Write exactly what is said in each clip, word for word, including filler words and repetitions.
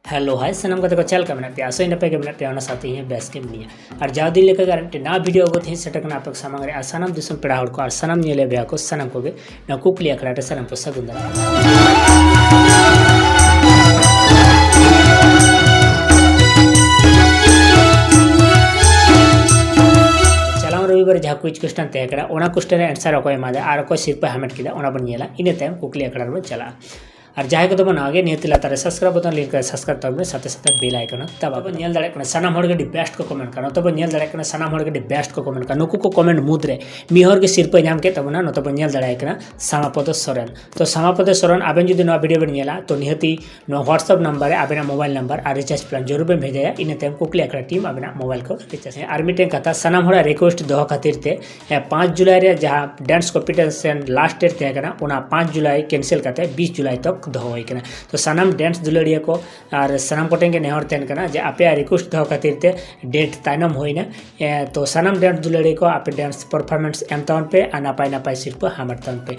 Hello ᱦᱟᱭ ᱥᱟᱱᱟᱢ ᱜᱟᱛᱮ ᱠᱚ, ᱪᱮᱫ ᱞᱮᱠᱟ ᱢᱮᱱᱟᱜ ᱯᱮᱭᱟ? ᱟᱥᱟᱧ ᱱᱟᱯᱟᱭ ᱜᱮ ᱢᱮᱱᱟᱜ ᱯᱮᱭᱟ, ᱚᱱᱟ ᱥᱟᱶᱛᱮ ᱤᱧ ᱦᱚᱸ ᱵᱮᱥ ᱜᱮ ᱢᱤᱱᱟᱹᱧᱟ᱾ ᱟᱨ ᱡᱟᱣ ᱫᱤᱱ ᱞᱮᱠᱟ ᱜᱮ ᱟᱨ ᱢᱤᱫᱴᱮᱱ ᱱᱟᱣᱟ ᱵᱷᱤᱰᱤᱭᱳ ᱟᱹᱜᱩ ᱛᱮ ᱤᱧ ᱥᱮᱴᱮᱨ ᱠᱟᱱᱟ ᱟᱯᱮ ᱠᱚ ᱥᱟᱢᱟᱝ ᱨᱮ᱾ ᱟᱨ ᱥᱟᱱᱟᱢ ᱫᱤᱥᱚᱢ ᱯᱮᱲᱟ ᱦᱚᱲ ᱠᱚ ᱟᱨ ᱥᱟᱱᱟᱢ ᱧᱮᱞᱮᱫ ᱵᱚᱭᱦᱟ ᱠᱚ ᱥᱟᱱᱟᱢ ᱠᱚᱜᱮ ᱱᱚᱣᱟ ᱠᱩᱠᱞᱤ ᱟᱠᱷᱲᱟ ᱨᱮ ᱥᱟᱱᱟᱢ ᱠᱚ ᱥᱟᱹᱜᱩᱱ ᱫᱟᱨᱟᱢ᱾ ᱪᱟᱞᱟᱣ ᱨᱚᱵᱤᱵᱟᱨ ᱡᱟᱦᱟᱸ ᱠᱩᱭᱤᱡ ᱠᱚᱥᱪᱮᱱ ᱛᱟᱦᱮᱸ ᱠᱟᱱᱟ, ᱚᱱᱟ ᱠᱚᱥᱪᱮᱱ ᱨᱮ ᱟᱱᱥᱟᱨ ᱚᱠᱚᱭ ᱮᱢᱟᱫᱟ ᱟᱨ ᱚᱠᱚᱭ ᱥᱤᱨᱯᱟᱹ ᱦᱟᱢᱮᱴ ᱠᱮᱫᱟ, ᱚᱱᱟ ᱵᱚᱱ ᱧᱮᱞᱟ᱾ ᱤᱱᱟᱹ ᱛᱟᱭᱚᱢ ᱠᱩᱠᱞᱤ ᱟᱠᱷᱲᱟ ᱨᱮᱵᱚᱱ ᱪᱟᱞᱟᱜᱼᱟ᱾ ᱟᱨ ᱡᱟᱦᱟᱸᱭ ᱠᱚᱫᱚ ᱵᱚᱱ ᱱᱟᱣᱟ ᱜᱮ, ᱱᱤᱦᱟᱹᱛᱤ ᱞᱟᱛᱟᱨ ᱨᱮ subscribe button link ᱨᱮ subscribe ᱛᱟᱵᱚᱱ ᱢᱮ, ᱥᱟᱛᱷᱮ ᱥᱟᱛᱷᱮ bell icon ᱦᱚᱸ ᱫᱟᱵᱟᱣ ᱵᱚᱱ ᱧᱮᱞ ᱫᱟᱲᱮᱭᱟᱜ ᱠᱟᱱᱟ ᱥᱟᱱᱟᱢ ᱦᱚᱲ ᱜᱮ ᱟᱹᱰᱤ best ᱠᱚ comment ᱠᱟᱱᱟ᱾ ᱱᱚᱛᱮ ᱵᱚᱱ ᱧᱮᱞ ᱫᱟᱲᱮᱭᱟᱜ ᱠᱟᱱᱟ ᱥᱟᱱᱟᱢ ᱦᱚᱲ ᱜᱮ ᱟᱹᱰᱤ best ᱠᱚ comment ᱠᱟᱱᱟ᱾ ᱱᱩᱠᱩ ᱠᱚ comment ᱢᱩᱫᱽ ᱨᱮ ᱢᱤᱫ ᱦᱚᱲ ᱜᱮ ᱥᱤᱨᱯᱟᱹᱭ ᱧᱟᱢ ᱠᱮᱫ ᱛᱟᱵᱚᱱᱟ᱾ ᱱᱚᱛᱮ ᱵᱚᱱ ᱧᱮᱞ ᱫᱟᱲᱮᱭᱟᱭ ᱠᱟᱱᱟ ᱥᱟᱢᱟᱯᱚᱫᱚ ᱥᱚᱨᱮᱱ᱾ ᱛᱚ ᱥᱟᱢᱟᱯᱚᱫᱚ ᱥᱚᱨᱮᱱ, ᱟᱵᱮᱱ ᱡᱩᱫᱤ ᱱᱚᱣᱟ ᱵᱷᱤᱰᱤᱭᱳ ᱵᱮᱱ ᱧᱮᱞᱟ, ᱛᱚ ᱱᱤᱦᱟᱹᱛᱤ ᱱᱚᱣᱟ WhatsApp ᱱᱟᱢᱵᱟᱨ ᱨᱮ ᱟᱵᱮᱱᱟᱜ mobile number ᱟᱨ recharge plan ᱡᱟᱹᱨᱩᱲ ᱵᱮᱱ ᱵᱷᱮᱡᱟᱭᱟ᱾ ᱤᱱᱟᱹ ᱛᱟᱭᱚᱢ ᱠᱩᱠᱞᱤ ᱟᱠᱷᱲᱟ team ᱟᱵᱮᱱᱟᱜ mobile ᱠᱚ recharge ᱦᱮᱸ, ᱟᱨ ᱢᱤᱫᱴᱮᱱ ᱠᱟᱛᱷᱟ, ᱥᱟᱱᱟᱢ ᱦᱚᱲᱟᱜ request ᱫᱚᱦᱚ ᱠᱷᱟᱹᱛᱤᱨ ᱛᱮ ᱦᱮᱸ, ᱯᱟᱸᱪ ᱡᱩᱞᱟᱭ ᱨᱮ ᱡᱟᱦᱟᱸ dance competition last date ᱛᱟᱦᱮᱸ ᱠᱟᱱᱟ, ᱚᱱᱟ ᱯᱟᱸᱪ ᱡᱩᱞᱟᱭ cancel ᱠᱟᱛᱮ ᱵᱤᱥ ᱡᱩᱞᱟᱭ ᱛᱚᱠ ᱫᱚᱦᱚ ᱦᱩᱭ ᱠᱟᱱᱟ᱾ ᱛᱚ ᱥᱟᱱᱟᱢ dance ᱫᱩᱞᱟᱹᱲᱤᱭᱟᱹ ᱠᱚ ᱟᱨ ᱥᱟᱱᱟᱢ ᱠᱚᱴᱷᱮᱱ ᱜᱮ ᱱᱮᱦᱚᱨ ᱛᱟᱦᱮᱱ ᱠᱟᱱᱟ ᱡᱮ ᱟᱯᱮᱭᱟᱜ request ᱫᱚᱦᱚ ᱠᱷᱟᱹᱛᱤᱨ ᱛᱮ date ᱛᱟᱭᱱᱚᱢ ᱦᱩᱭᱱᱟ᱾ ᱮ, ᱛᱚ ᱥᱟᱱᱟᱢ dance ᱫᱩᱞᱟᱹᱲᱤᱭᱟᱹ ᱠᱚ ᱟᱯᱮ dance performance ᱮᱢ ᱛᱟᱵᱚᱱ ᱯᱮ ᱟᱨ ᱱᱟᱯᱟᱭ ᱱᱟᱯᱟᱭ ᱥᱤᱨᱯᱟᱹ ᱦᱟᱢᱮᱴ ᱛᱟᱵᱚᱱ ᱯᱮ᱾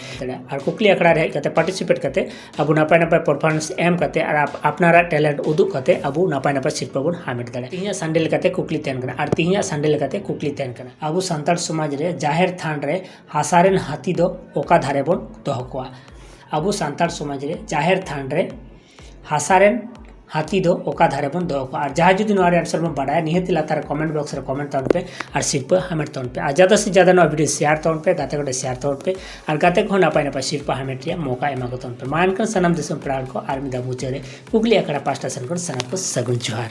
ᱟᱨ ᱠᱩᱠᱞᱤ ᱟᱠᱷᱲᱟ ᱨᱮ ᱦᱮᱡ ᱠᱟᱛᱮ participate ᱠᱟᱛᱮ ᱟᱵᱚ ᱱᱟᱯᱟᱭ ᱱᱟᱯᱟᱭ performance ᱮᱢ ᱠᱟᱛᱮ ᱟᱨ ᱟᱯ-, ᱟᱯᱱᱟᱨᱟᱜ talent ᱩᱫᱩᱜ ᱠᱟᱛᱮ ᱟᱵᱚ ᱱᱟᱯᱟᱭ ᱱᱟᱯᱟᱭ ᱥᱤᱨᱯᱟᱹ ᱵᱚᱱ ᱦᱟᱢᱮᱴ ᱫᱟᱲᱮᱭᱟᱜᱼᱟ᱾ ᱛᱤᱦᱤᱧᱟᱜ Sunday ᱞᱮᱠᱟᱛᱮ ᱠᱩᱠᱞᱤ ᱛᱟᱦᱮᱱ ᱠᱟᱱᱟ, ᱟᱨ ᱛᱤᱦᱤᱧᱟᱜ Sunday ᱞᱮᱠᱟᱛᱮ ᱠᱩᱠᱞᱤ ᱛᱟᱦᱮᱱ ᱠᱟᱱᱟ, ᱟᱵᱚ ᱥᱟᱱᱛᱟᱲ ᱥᱚᱢᱟᱡᱽ ᱨᱮ ᱡᱟᱦᱮᱨ ᱛᱷᱟᱱ ᱨᱮ ᱦᱟᱥᱟ ᱨᱮᱱ ᱦᱟᱹᱛᱤ ᱫᱚ ᱚᱠᱟ ᱫᱷᱟᱨᱮ ᱵᱚᱱ ᱫᱚᱦᱚ ᱠᱚᱣᱟ? ᱟᱵᱚ ᱥᱟᱱᱛᱟᱲ ᱥᱚᱢᱟᱡᱽ ᱨᱮ ᱡᱟᱦᱮᱨ ᱛᱷᱟᱱ ᱨᱮ ᱦᱟᱥᱟ ᱨᱮᱱ ᱦᱟᱹᱛᱤ ᱫᱚ ᱚᱠᱟ ᱫᱷᱟᱨᱮ ᱵᱚᱱ ᱫᱚᱦᱚ ᱠᱚᱣᱟ? ᱟᱨ ᱡᱟᱦᱟᱸᱭ ᱡᱩᱫᱤ ᱱᱚᱣᱟ ᱨᱮᱭᱟᱜ answer ᱵᱚᱱ ᱵᱟᱰᱟᱭᱟ, ᱱᱤᱦᱟᱹᱛ ᱞᱟᱛᱟᱨ ᱨᱮ comment box ᱨᱮ comment ᱛᱟᱵᱚᱱ ᱯᱮ ᱟᱨ ᱥᱤᱨᱯᱟᱹ ᱦᱟᱢᱮᱴ ᱛᱟᱵᱚᱱ ᱯᱮ᱾ ᱟᱨ ᱡᱟᱫᱟ ᱥᱮ ᱡᱟᱫᱟ ᱱᱚᱣᱟ ᱵᱷᱤᱰᱤᱭᱳ share ᱛᱟᱵᱚᱱ ᱯᱮ, ᱜᱟᱛᱮ ᱠᱚᱴᱷᱮᱱ share ᱛᱟᱵᱚᱱ ᱯᱮ, ᱟᱨ ᱜᱟᱛᱮ ᱠᱚᱦᱚᱸ ᱱᱟᱯᱟᱭ ᱱᱟᱯᱟᱭ ᱥᱤᱨᱯᱟᱹ ᱦᱟᱢᱮᱴ ᱨᱮᱭᱟᱜ ᱢᱚᱠᱟ ᱮᱢᱟ ᱠᱚ ᱛᱟᱵᱚᱱ ᱯᱮ᱾ ᱢᱟ ᱮᱱᱠᱷᱟᱱ ᱥᱟᱱᱟᱢ ᱫᱤᱥᱚᱢ ᱯᱮᱲᱟ ᱦᱚᱲ ᱠᱚ ᱟᱨ ᱢᱤᱫ ᱫᱷᱟᱣ ᱢᱩᱪᱟᱹᱫ ᱨᱮ ᱠᱩᱠᱞᱤ ᱟᱠᱷᱲᱟ ᱯᱟᱦᱴᱟ ᱥᱮᱱ ᱠᱷᱚᱱ ᱥᱟᱱᱟᱢ ᱠᱚ ᱥᱟᱹᱜᱩᱱ ᱡᱚᱦᱟᱨ᱾